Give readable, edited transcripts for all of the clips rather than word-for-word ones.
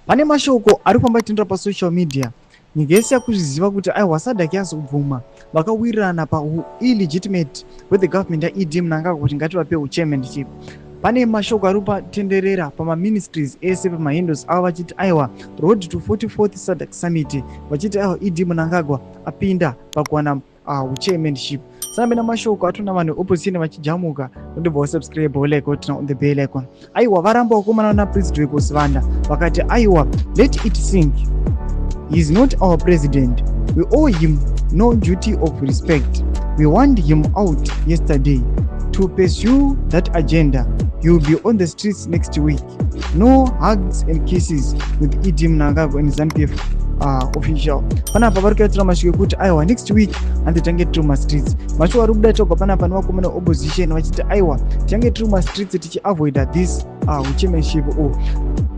Pane mashoko ari kufamba achitendera pasocial media, nyika yese yakuzviziva kuti aiwa, SADC yazobvuma, vakawirirana paillegitimate with the government yaED Mnangagwa kuti ngativape uchairmanship. Pane mashoko ari kupatenderera pamaministries ese, pamahandles avo, vachiti aiwa, road to 44th SADC summit, vachiti aiwa, ED Mnangagwa apinda pakuwana uchairmanship. Sanambe namashoko atona vanhu veopposition vachijamuka. Ndobva wasubscribe, like, turn on the bell icon. Aiwa, varamba vakomana naPresident Sibanda, vakati aiwa, let it sink, he is not our president, we owe him no duty of respect, we want him out yesterday to pursue that agenda, he will be on the streets next week, no hugs and kisses with ED Mnangagwa and ZANU PF official. Panapa vari kuitira mashoko ekuti aiwa, next week hanzi tange tiri mumastreets. Mashoko ari kuda togwa panapa nevakomana opposition vachiti aiwa, tichange tiri mumastreets tichiavoida this chairmanship. O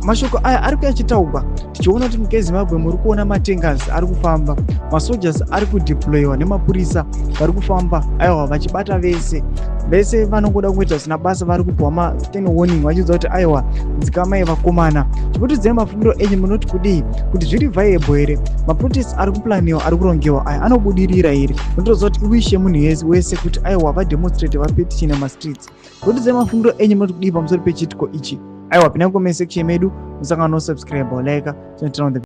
mashoko aya ari kuya achitaurwa tichiona kuti munyika yeZimbabwe muri kuona matanks ari kufamba, masoldiers ari kudeployiwa nemapurisa vari kufamba, aiwa, vachibata vese vese vanongoda kungoita zvisina basa. Vari kupiwa mastern warning vachiudza kuti aiwa, dzikamai vakomana. Chipotidzai mafungiro enyu, munoti kudii, kuti zviri viable here? Maprotest ari kuplaniwa, ari kurongewa aya, anobudirira here? Munotoziva kuti iwish yemunhu wese kuti aiwa, vademonstrate, vapetitione mastreets. Potidzai mafungiro enyu, munoti kudii pamusoro pechiitiko ichi? Aiwa, pinai comment section medu, musangano, subscribe, like, turn on the